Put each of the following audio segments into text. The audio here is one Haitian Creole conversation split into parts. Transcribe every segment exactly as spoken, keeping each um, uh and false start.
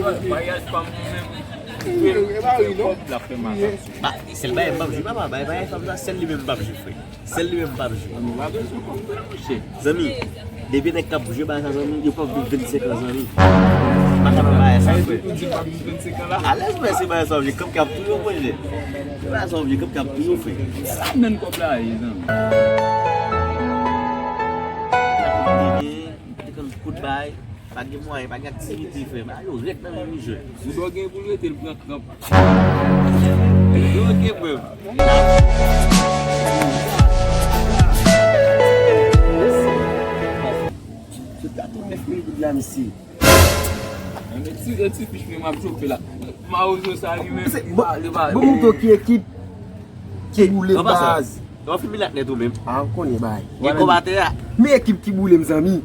Maryaj pa m menm. Fè kòb la fè maryaj. Ba, sèl bagay m p ap jwe, papa, bay bagay fanm sa, sèl li menm m p ap jwe, frè. Sèl li menm m p ap jwe. Mwen pa bezwen kòb la, monchè. Zanmi, depi nèg k ap jwe bagay sa, zanmi, yo p ap viv vennsenk an, zanmi. Pa ka nan bagay sa, frè. Ou di m p ap viv vennsenk an la? Alèz, frè, se bagay sa w vle, kòb k ap touye w, monchè. Se bagay sa w vle, kòb k ap touye w, frè. Sa menm kòb la ye, zanmi. Te konn kout bagay. Pa gen mwayen, pa gen aktivite, frè. Bagay yo rèd nan men m, jèn. Bouda w gen pou l rete, l pran kranp. Ok, frè. Se gate nèf mil goud la, mesye. Ti, ti fich mwen m ap chofe la. Mawozo sa li menm, li pa, li pa. Bon, bon, bon, ki ekip ki boule baz? Yon fimilak nèt ou menm. A, ou konnen bay. Gen konbatè a. Men ekip ki boule, mezanmi.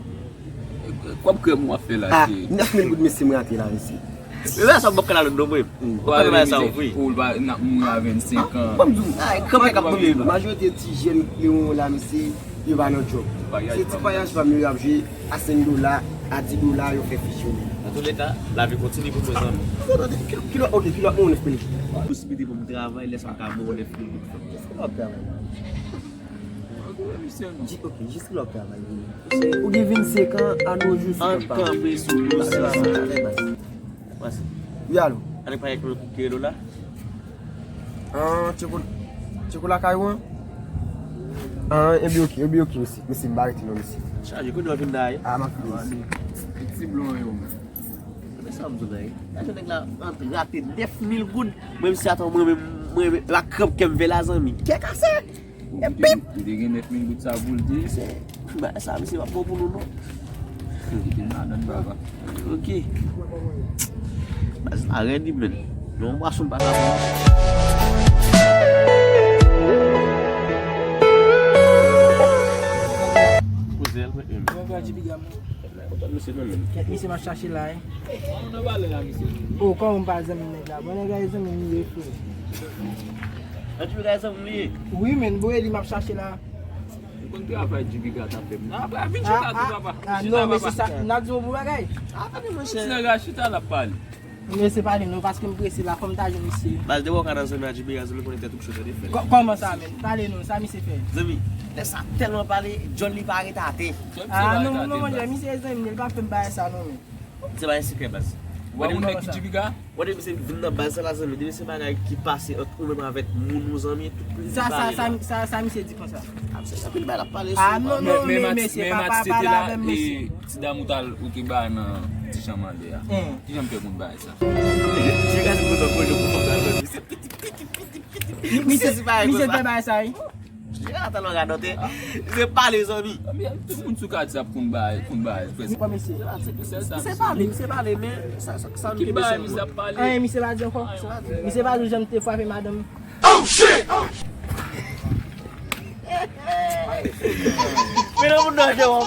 Kòb krèm w ap fè la, cheri. Nèf mil goud, mesye, m rate la, mesye. Men sa w bòk kanal non mwen. Ou pa bay sa, wi. Ou ba n ap mouri a vennsenk an. Ban m di w. Ay, kanpe k ap kanpe. Majorite ti jèn Klewon la, mesye, yo pa nan djòb. Se ti payaj pa m yo y ap jwe a senk dola, a di dola, yo fè fisyone. Antouleka, lavi kontinye pou mwen, zanmi. Kilòt, ok, kilòt mwen nèf mil. Posiblite pou m travay, lè sa m ka mwen nèf mil goud. Kilòt travay. Di, ok, jis lè w ap travay, wi. Ou gen vennsenk an, a nos jours, sou kòb pa. An kanpe sou dosye sa. Wi, alo. Ane pa gen kouke do la? An, tcheko, tcheko lakay ou an? An, ebyen, ok, ebyen, ok, mesye. Mesye, m pa rete non, mesye. Chaje, kote w vin la ye? A, m ap vini, mesye. Ti blon yo, men. Men sa m di w la ye. Gade nèg la, antre rate nèf mil goud. Mwen, mesye, atann, mwen, mwen, mwen, la kranp kè m vè la, zanmi. Kè kase! Ou te, ou te gen nèf mil goud sa pou l te. Se, bagay sa, misye p ap bon pou nou, non. Kite m ladann, papa. Ok. Baz la rèd, wi, menn. Non, bwason pa ka pran. Poze l, mwen. Mwen pa di piga, mwen. Kèt misye m ap chache la, wi. Ou nan valè la, misye. O, kòman m pa zanmi nèg la? Bon, nèg la, e zanmi m li ye, frè. An tou ka, e zanmi m li ye? Wi, men, bon, e li m ap chache la. Ou konn travay Jibiga t ap fè m nan. Apre, vin chita tou, papa. A, non, men se sa, n ap di w bon bagay. A, tande, monchè. Ti nèg la chita, l ap pale. M lese pale non, paske m prese la, fò m ta jwenn misye. Baz, depi w ka nan zòn nan, Jibiga, zanmi, konnen tèt ou cho, tande, frè. Kò-, kòman sa menm? Pale non, sa misye fè? Zanmi, lè sa tèlman pale, djòl li pa ret atè. A, non, non, monchè, misye zanmi m, li pa fè m bagay sa non, men. Se pa yon sekrè, baz. Ou pa konn nèg ki Jibiga? Wè, depi se vin nan baz sa la, zanmi, depi se bagay ki pase ant ou menm avèk moun ou zanmi, tout moun sa, sa, sa, sa, sa misye di konsa? A, se anpil bagay l ap pale sou. A, non, non, men, men, mesye, papa pale avè m, mesye. Ti dam ou t al, ou te ba nan ti chanm anlè a. Kijan m fè konn bagay sa? Jibiga se konsa pwojè pou konsa, zanmi. Se piti, piti, piti, piti, piti. Misye, misye fè bagay sa, wi. Jeneral Talon radote. Se pale, zanmi. Ebyen, tout moun sou katye ap konn bay, konn bay, prèske. Misye pale, misye pale, men sa, sa, sa ki bay, misye ap pale. Anyen, misye pa di ankò. Misye pa di w janm te frape madanm. Oh, shit! Men nan moun nan, Jewòm.